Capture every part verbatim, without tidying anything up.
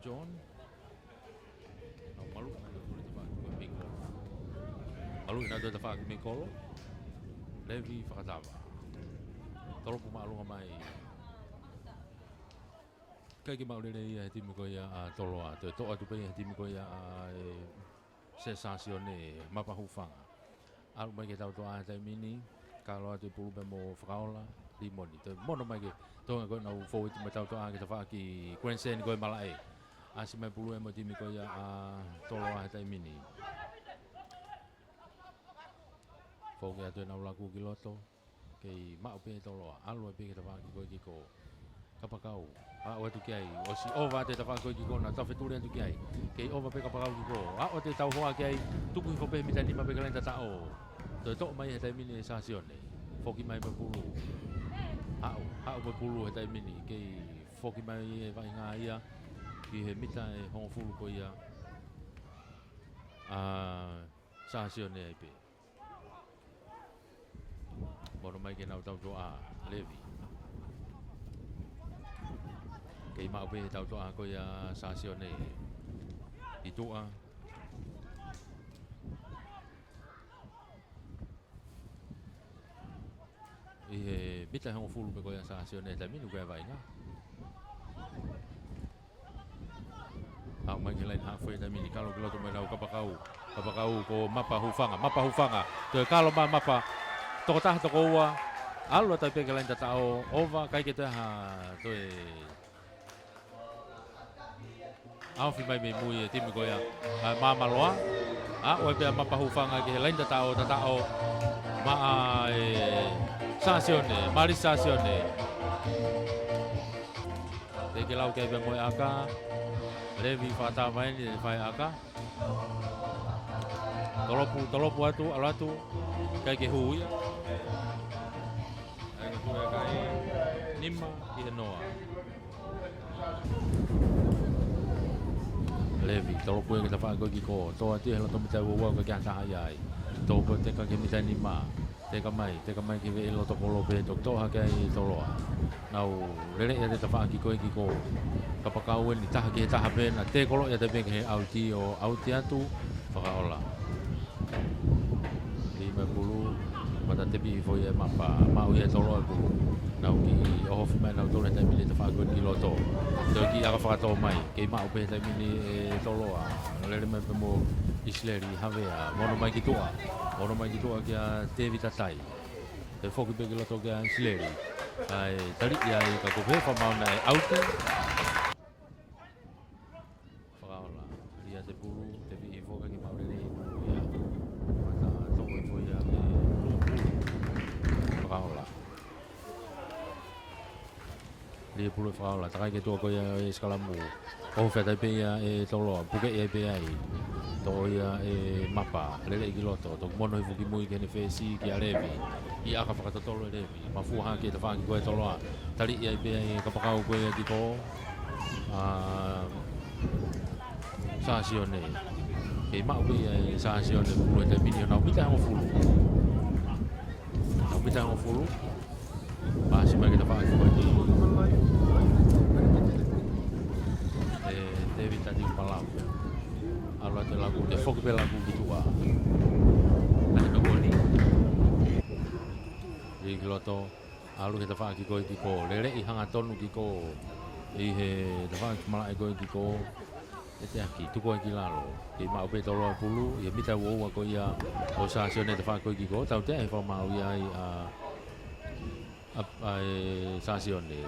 John. Nau maluʻi mai e tafaʻaki ko ē mei kolo. Maluʻi ʻenau tafaʻaki mei kolo. Levi Fakatava. Tolopu māʻolunga mai. ʻIkai ke maʻu lelei ia he timi ko ia ʻa Toloa. Toe toʻo atu pē ia he timi ko ia ʻa e Sāsione, Mapa Hufanga. ʻAlu mai ki he tautoʻa he taimi ni, kalo atu e pulu pea mo Fakaola, Limoni. Toe mono mai ki he toenga ko ē ʻenau fōueti mo e tautoʻa ki he tafaʻaki Grand Slam ko ē malaʻe. ʻAsi mai e pulu ia mo e timi ko ia ʻa Toloa he taimi ni. Foki atu ʻenau laku ki loto. Kei maʻu pē ʻe Toloa, ʻalu ai pē ki he tafaʻaki ko ē kiko. Kapakau, aʻu atu ki ai, ʻosi ʻova atu e tafaʻaki ko ē kiko, nau tau fetuli atu ki ai. Kei ʻova pē Kapakau kiko, aʻu atu e tau hoa ki ai, tuku hifo pē mita nima pē ki he laini tataʻo. Toe toʻo mai he taimi ni ʻe Sāsione. Foki mai pē pulu. Haʻu, haʻu pē pulu he taimi ni, kei foki mai e vaʻinga ia, ki he mita ʻe hongofulu ko ia ʻa Sāsione ai pē. Mono mai ki heʻenau tautoʻa, Levi. Kei maʻu pē he tautoʻa ko ia ʻa Sāsione. ʻI tuʻa. ʻI he mita ʻe hongofulu pē ko ia ʻa Sāsione he taimi ni ʻoku ʻi ai e vaʻinga. Haʻu mai ki he laini hafu he taimi ni, kalo ki loto mai nau Kapakau. Kapakau ko Mapa Hufanga, Mapa Hufanga. Toe kalo mai Mapa. Tokotaha tokoua. ʻAlu atu ai pē ki he laini tataʻo, ʻova, ʻikai ke toe ha, toe ʻaofi mai mei mui e timi ko ia ʻa Māmaloa. Aʻu ai pē ʻa Mapa Hufanga ki he laini tataʻo, tataʻo. Maʻa e Sāsione, Mali Sāsione. Teʻeki ke lau ki ai pea mo e ʻaka. Levi Fakatava eni ʻe fai ʻaka. Tolopu, tolopu atu, ʻalu atu. ʻIkai ke hū ia. ʻAi ka tuʻu e kai. Nima ki he noa. Levi, tolopu ia ki he tafaʻaki ko ē kiko. Tō atu ia he loto mita ua ua, ʻikai ke ʻi ai ha taha ia ai. Tō ko ē teka ki he mita nima. Teka mai, teka mai ki he veʻe loto kolo pē, toki toʻo hake ai ʻe Toloa. Nau lele ia he tafaʻaki ko ē kiko. Kapakau eni taha ki he taha pē, na tē kolo ia te pē ki he ʻauti ʻo ʻauti atu, Fakaola. Lima e pulu, mata tepi hifo ia ʻe Mapa, maʻu ia ʻe Toloa e pulu. Nau kiʻi ʻohofi mai nautolu he taimi ni he tafaʻaki ko ē ki loto. Toe kiʻi ʻaka fakatō mai, kei maʻu pē he taimi ni ʻe Toloa. Lele mai pē mo ʻIsileli Havea, mono mai ki tuʻa, mono mai ki tuʻa kia Tēvita Tai. Toe foki pē ki loto kia ʻIsileli. ʻAi, taliʻi ai ka ko e pehē fakamaau naʻe ʻauti. Fakaola, lia e pulu, tepi hifo ʻikai ke maʻu lelei e pulu ia. Mata toʻo hifo ia ʻe Fakaola. Lia e pulu ʻe Fakaola, takai ki tuʻa ko ia e sikalamu. ʻOhofi atu ai pē ia ʻe Toloa, pukeʻi ai pē ai. Toʻo ia ʻe Mapa, leleʻi ki loto, toki mono hifo ki mui ki heʻene fesi kia Levi. ʻI ʻaka fakatotolo ʻe Levi, mafua hake e tafaʻaki ko ē ʻa Toloa. Taliʻi ai pē ʻe Kapakau ko ē kiko. ʻA Sāsione. Kei maʻu pē ia ʻe Sāsione pulu he taimi ni ʻo nau mita ʻe hongofulu. Nau mita ʻe hongofulu. Pasi mai ki he tafaʻaki ko eni ʻe Tēvita Tiupalau. ʻAlu atu e laku, toe foki pē laku ki tuʻa. Naʻe tokoni. ʻI ki loto, ʻalu he tafaʻaki ko ē kiko. Leleʻi hangatonu kiko. ʻI he tafaʻaki malaʻe ko ē kiko. ʻEteaki, tuku ai ki lalo. Kei maʻu pē Toloa e pulu, ʻi he mita ua ua ko ia ʻo Sāsione he tafaʻaki ko ē kiko. Tautea he fakamaau ia ai ʻa, ʻa, ʻa e Sāsione.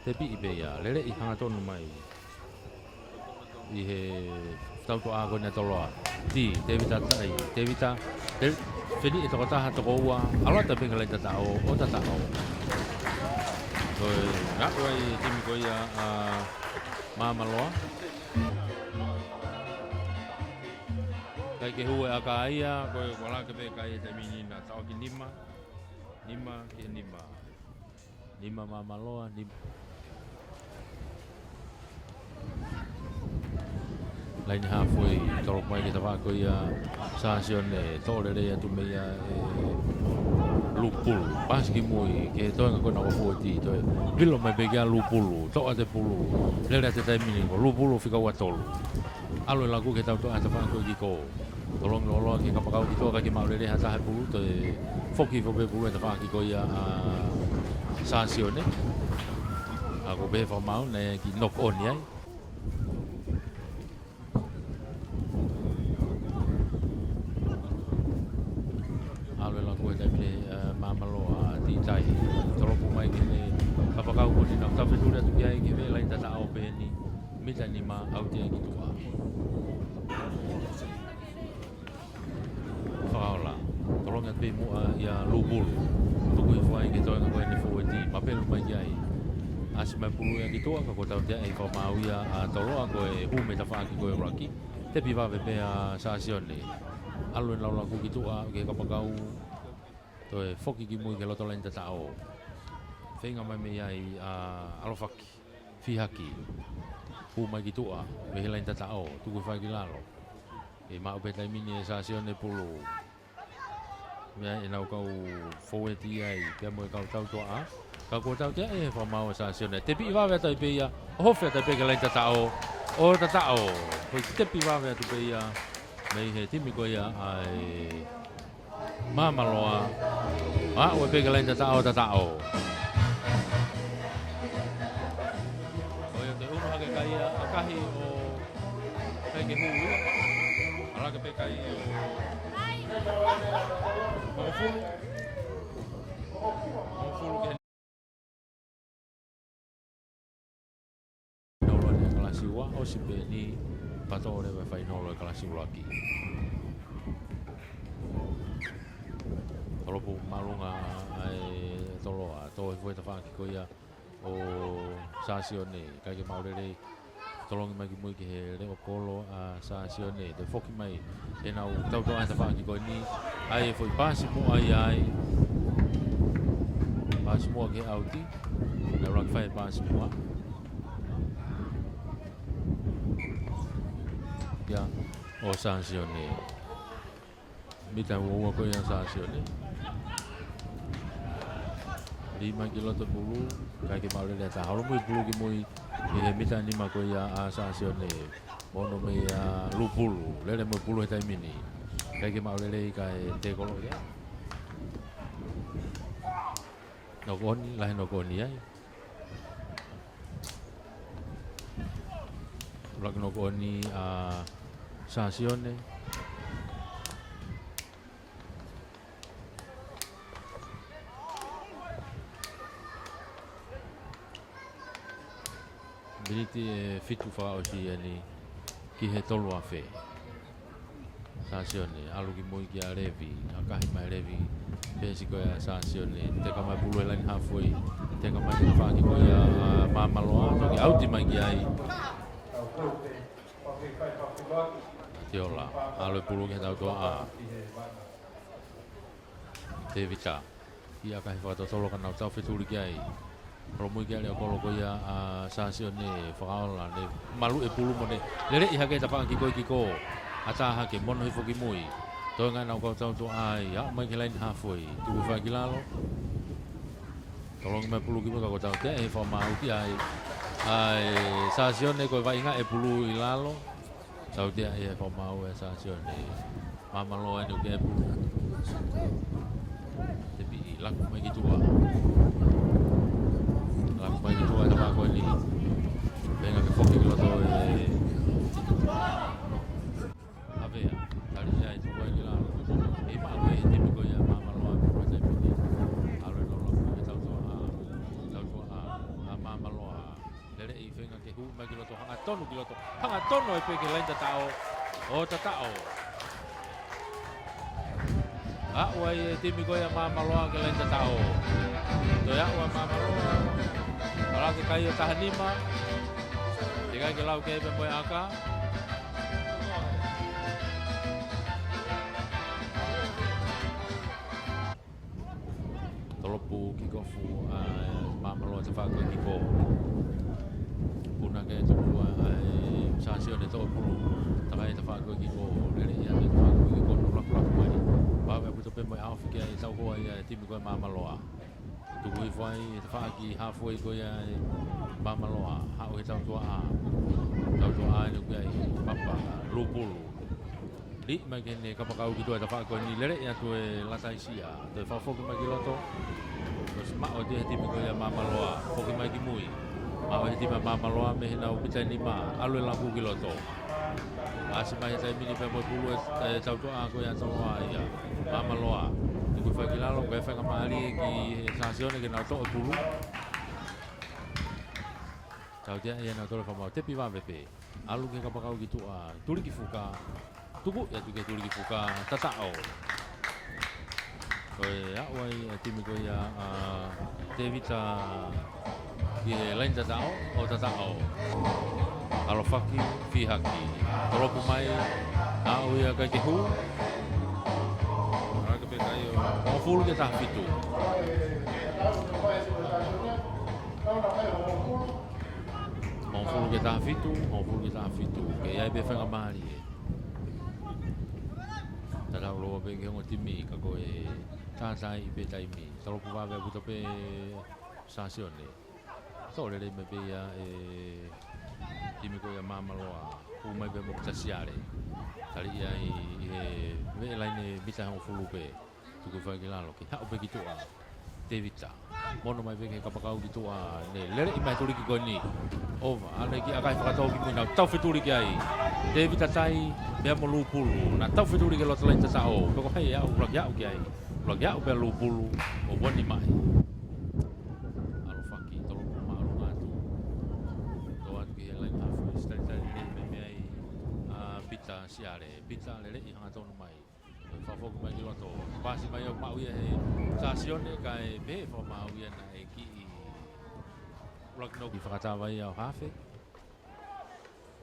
Tepiʻi pē ia, leleʻi hangatonu mai. ʻI he tautoʻa ko eni ʻa Toloa. Tī, Tēvita Tai, Tēvita, Tē-, feni e tokotaha tokoua, ʻalu atu pē ki he laini tataʻo, ʻo tataʻo. Ko e, aʻu ai e timi ko ia ʻa Māmaloa. ʻIkai ke hū e ʻaka ia, ko e kuo laka pē kai he taimi ni naʻa tau ki nima. Nima ki he nima. Nima Māmaloa, nima. Laini hafu ʻi tolopu mai ki he tafaʻaki ko ia ʻa Sāsione, toʻo lelei atu mei ai ʻe Lupulu, paasi ki mui, ki he toenga ko ena ʻo e fōueti, toe vilo mai pē kia Lupulu, toʻo ʻa e pulu, lele ʻa e taimi ni, ko Lupulu fika ua tolu. ʻAlu e laku ki he tautoʻa ʻa e tafaʻaki ko ē kiko. Tolongi lōloa ki he kapakau ki tuʻa, ʻikai ke maʻu lelei ha taha e pulu, toe foki hifo pē pulu ʻa e tafaʻaki ko ia ʻa Sāsione. ʻA ko pē he fakamaau, naʻe ʻi ai e kiʻi knock on ai. ʻAlu e laku he taimi ni, ē, Māmaloa, tītai. Tolopu mai ki he kapakau ko eni naʻa tau fetuli atu ki ai ki he laini tataʻo pē eni. Mita nima, ʻauti ia ki tuʻa. Fakaola. Tolongi atu pē muʻa ia Lupulu. Tuku hifo ai ki he toenga ko eni fōueti. Mapelu mai ki ai. ʻAsi mai pulu ia ki tuʻa, ka ko e tautea ʻe he fakamaau ia ʻa Toloa ko e hū mei he tafaʻaki ko ē ʻuluaki. Tepi vave pē ʻa Sāsione. ʻAlu e laulaku ki tuʻa ki he kapakau. Toe foki ki mui ki he loto laini tataʻo. Feinga mai mei ai ʻa ʻAlofaki. Fihaki. Hū mai ki tuʻa. Mei he laini tataʻo. Tuku hifo ai ki lalo. ʻE maʻu pē taimi ni ʻe Sāsione pulu. Mei ai ʻenau kau fōueti ai, pea mo e kau tautoʻa. Ka ko e tautea ʻe he fakamaau ʻa Sāsione. Tepi vave atu ai pē ia, ʻo hofe atu ai pē ki he laini tataʻo, ʻo tataʻo. Ko e tepi vave atu pē ia, mei he timi ko ia ʻa e Māmaloa. Aʻu ai pē ki he laini tataʻo, tataʻo. ʻO ia te unu hake kai ia, ʻakahi ʻo ʻikai ke hū ia. ʻAlu hake pē kai ʻo Mokofulu. Mokofulu ki he fainolo ʻa e kalasi ua, ʻosi pē eni, pea toʻo leva e fainolo ʻa e kalasi ʻuluaki. Tolopu māʻolunga ʻa e Toloa, toʻo hifo e tafaʻaki ko ia ʻo Sāsione, ʻikai ke maʻu lelei. Tolongi mai ki mui ki he leʻo kolo ʻa Sāsione, toe foki mai ʻenau tautoʻa he tafaʻaki ko eni, ʻai e foʻi paasi muʻa ia ai. Paasi muʻa ki he ʻauti, naʻe ʻuluaki fai e paasi muʻa. Ia, ʻo Sāsione. Mita ua ua ko ia ʻa Sāsione. Lī mai ki loto pulu, ʻikai ke maʻu lelei ha taha. Holomui pulu ki mui, ʻi he mita nima ko ia ʻa Sāsione. Mono mei ʻa Lupulu, lele mo e pulu he taimi ni. ʻIkai ke maʻu lelei kae tēkolo ia. Knock on, lahi knock on ai. Laki knock on ʻa Sāsione. Miniti ʻe fitu fakaʻosi eni ki he tolu afe. Sāsione, ʻalu ki mui kia Levi, ʻakahi mai Levi, peesi ko ia ʻa Sāsione, teka mai pulu he laini hāfoi, teka mai ki he tafaʻaki ko ia ʻa Māmaloa, toki ʻauti mai ki ai. Tiola, ʻalu e pulu ki he tautoʻa. Tēvita. ʻIkai ke fakatotolo ka nau tau fetuli ki ai. Holomui ki he leʻo kolo ko ia ʻa Sāsione, fakaola, ne malu e pulu mo ne leleʻi hake e tafaʻaki ko ē kiko. ʻAtā hake, mono hifo ki mui. Toenga ʻenau kau tautoʻa ai, aʻu mai ki he laini hāfoi. Tuku hifo ai ki lalo. Tolongi mai pulu ki mui ka ko e tautea ʻe he fakamaau ki ai. ʻA e Sāsione ko e vaʻinga e pulu ʻi lalo. Tautea ʻe he fakamaau ʻa Sāsione. Māmaloa eni ʻoku ke pulu. Tepi, laku mai ki tuʻa. Laku mai ki tuʻa e tafaʻaki ko eni. Feinga ke foki ki loto ʻe Avea. Tali ia ʻe tuku ai ki lalo. ʻE maʻu ʻe he timi ko ia Māmaloa ko e tepi ni. ʻAlu e laulaku ki he tautoʻa. Tautoʻa ʻa Māmaloa. Leleʻi feinga ke hū mai ki loto, hangatonu ki loto, hangatonu ai pē ki he laini tataʻo, ʻo tataʻo. Aʻu ai e timi ko ia Māmaloa ki he laini tataʻo. Toe aʻu ai Māmaloa, ʻalu hake kai ʻo taha nima, ʻikai ke lau ki ai pē mo e ʻaka. Tolopu kikofu ʻa Māmaloa tafaʻaki ko ē kiko. Puna ke tolopu ʻa Sāsione toʻo pulu. Takai tafaʻaki ko ē kiko. Lele ia tafaʻaki ko ē kiko. Nau lakulaku mai. Vave ʻaupito pē Pea mo e ʻaofi ki ai e tauhoa ia e timi ko ia Māmaloa. Tuku hifo ai e tafaʻaki halfway ko ia e Māmaloa. Haʻu he tautuaʻa. Tautuaʻa ʻeni ko ia e Papa Lupulu. Liʻi mai ki heʻene kapakau ki tuʻa e tafaʻaki ko eni, lele atu e Lataisia. Toe fakafoki mai ki loto. Kuo ʻosi maʻu atu ia he timi ko ia Māmaloa. Foki mai ki mui. Maʻu he timi Māmaloa mei heʻenau mita ʻe nima. ʻAlu e laku ki loto. Paasi mai he taimi ni pea mo e pulu e, e tautuaʻa ko ia Toloa ia. Māmaloa. Tuku hifo ki lalo, ko e faingamālie ki he Sāsione ke nau toʻo e pulu. Tautea ia nau tolo fakamaau, tepi vave pē. ʻAlu ki he kapakau ki tuʻa, Tuliki Fuka. Tuku ia atu ki he Tuliki Fuka, tataʻo. Ko e aʻu ai e timi ko ia ʻa Tēvita ki he laini tataʻo, ʻo tataʻo. ʻAlofaki, fihaki. Tolopu mai, aʻu ia ʻikai ke hū. Ala ke pē kai ʻo hongofulu ki he taha fitu. Hongofulu ki he taha fitu, hongofulu ki he taha fitu. Ke ʻi ai pē faingamālie. Tatau lōua pē ki he ongo timi, ka ko e tātaaʻi pē taimi. Tolopu vave ʻaupito pē Sāsione. Toʻo lelei mai pē ia e timi ko ia Māmaloa. Hū mai pē mo Pita Siale. Tali ia ʻi, ʻi he veʻe laine mita hongofulu pē. Tuku hifo ki lalo, ke haʻu pē ki tuʻa. Tēvita. Mono mai pē ki he kapakau ki tuʻa. Ne lele mai Tuliki ko eni. Ova. ʻAlu ki ʻakahi fakatau ki mui, nau tau fetuli ki ai. Tēvita Tai, pea mo Lupulu. Nau tau fetuli ki loto laini tataʻo. Pea ko hai ʻe aʻu, ʻuluaki aʻu ki ai. ʻUluaki aʻu pē ʻa Lupulu, ʻo one mai. ʻAlofaki, tolopu māʻolunga atu. Tō atu ki he laini halfway, talitali lelei mai mei ai ʻa Pita Siale. Pita lelei hangatonu mai. Fakafoki mai ki loto. Paasi mai ʻo maʻu ia he Sāsione, kae pehē fakamaau ia naʻe kiʻi ʻuluaki nō ki fakatava ia ʻo hafe.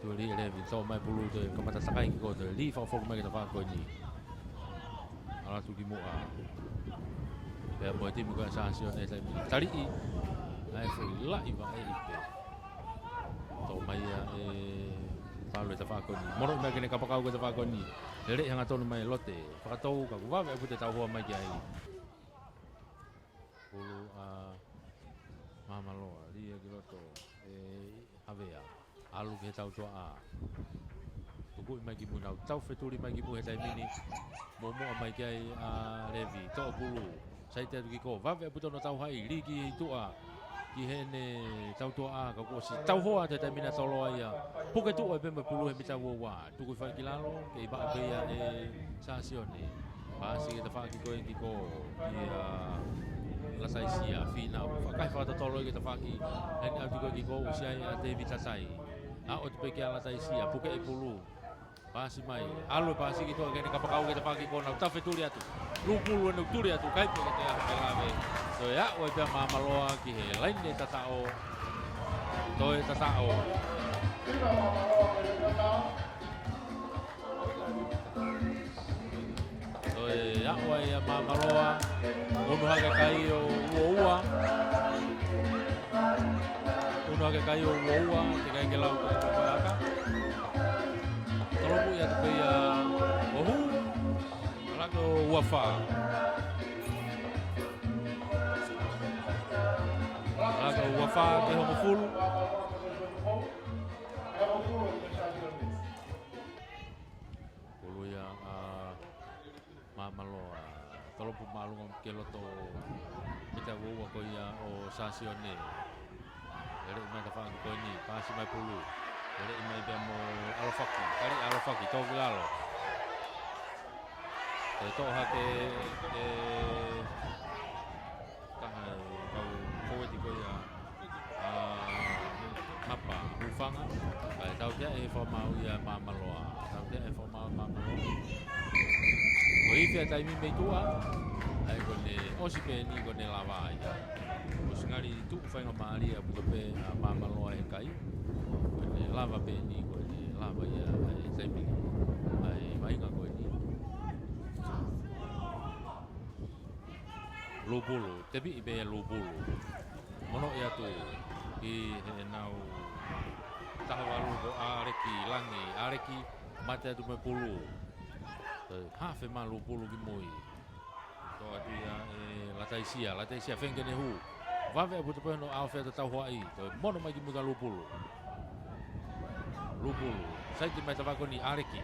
Tuʻu ʻe Levi, tō mai pulu, toe kamata takai ki ko, toe liʻi fakafoki mai ki he tafaʻaki ko eni. ʻAlu atu ki muʻa. Pea mo e timi ko ia Sāsione he taimi ni. Taliʻi. ʻAi foʻi laʻi vaʻe ʻi pē. Tō mai ia e Palu he tafaʻaki ko eni. Mono mai ki heʻene kapakau ki he tafaʻaki ko eni. Lele hangatonu mai Lote. Fakatou ka kuo vave ʻaupito e tauhoa mai ki ai. Pulu ʻa Māmaloa, lī ia ki loto, ʻe Havea. ʻAlu ki he tautuaʻa. Tukuʻi mai ki mui, nau tau fetuli mai ki mui he taimi ni. Muʻomuʻa mai ki ai ʻa Levi, toʻo pulu. Saiti atu ki ko, vave ʻaupito hono tauhaʻi, lī ki tuʻa. Ki heʻene tautuaʻa, ka kuo ʻosi tauhoa atu he taimi ni ʻa Toloa ia. Puke tuʻa pē mo e pulu he mita ua ua. Tuku hifo ki lalo, kei vaʻa pē ia ʻe Sāsione. Paasi ki he tafaʻaki ko ē ki ko, kia Lataisia, Fīnau. Fakaʻi fakatotolo ki he tafaʻaki, heni ʻalu ki ko ē ki ko, ʻosi ʻi ai ʻa Tēvita Tai. ʻAlu atu pē kia Lataisia, puke e pulu. Paasi mai, ʻalu e paasi ki tuʻa ki heʻene kapakau ki he tafaʻaki ko, nau tau fetuli atu. Lupulu ʻene tuli atu, ʻikai pē ke toe aʻu ke lave. Toe aʻu ai pē ʻa Māmaloa ki he laine tataʻo. Toe tataʻo. Toe aʻu ai ʻa Māmaloa. Unu hake kai ʻo ua ua. Unu hake kai ʻo ua ua. Teʻeki ai ke lau ko e kapakaka. Tolopu ia atu pē ia ʻo hū. Laka ʻo ua fā. Laka ʻo ua fā ki he hongofulu. Pulu ia ʻa Māmaloa, tolopu māʻolunga ki loto mita ua ua ko ia ʻo Sāsione. Lele mai tafaʻaki ko eni, paasi mai pulu. Lele mai pea mo ʻAlofaki, kali ʻAlofaki, tō ki lalo. Toe toʻo hake e taha e kau fōueti ko ia ʻa Mapa Hufanga, kae tautea e fakamaau ia ʻa Māmaloa. Tautea e fakamaau ʻa Māmaloa. Ko e ifi ʻa e taimi mei tuʻa, ʻa ia ko ʻene ʻosi pē eni ko ʻene lava ia. ʻOsi ngali tuʻu faingamālie ʻaupito pē ʻa Māmaloa he kai. Ko ʻene lava pē eni ko ʻene lava ia ʻa e taimi ni. ʻA e vaʻinga ko eni. Lupulu, tepiʻi pē Lupulu. Monoʻi atu ki heʻenau taha valu ko ʻAleki Langi, ʻAleki mate atu mo e pulu. Toe hafe mai Lupulu ki mui. Toʻo atu ia ʻe Lataisia, Lataisia feinga ke ne hū. Vave ʻa e puta pē hono ʻao fea tatau hoʻi. Toe mono mai ki muʻa kia Lupulu. Lupulu, saiti mai tavako ni ʻAleki.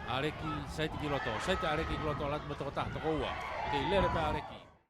ʻAleki, saiti ki loto, saiti ʻAleki ki loto, ʻalu atu mo e toko taha, toko ua. Kei lele pē ʻAleki.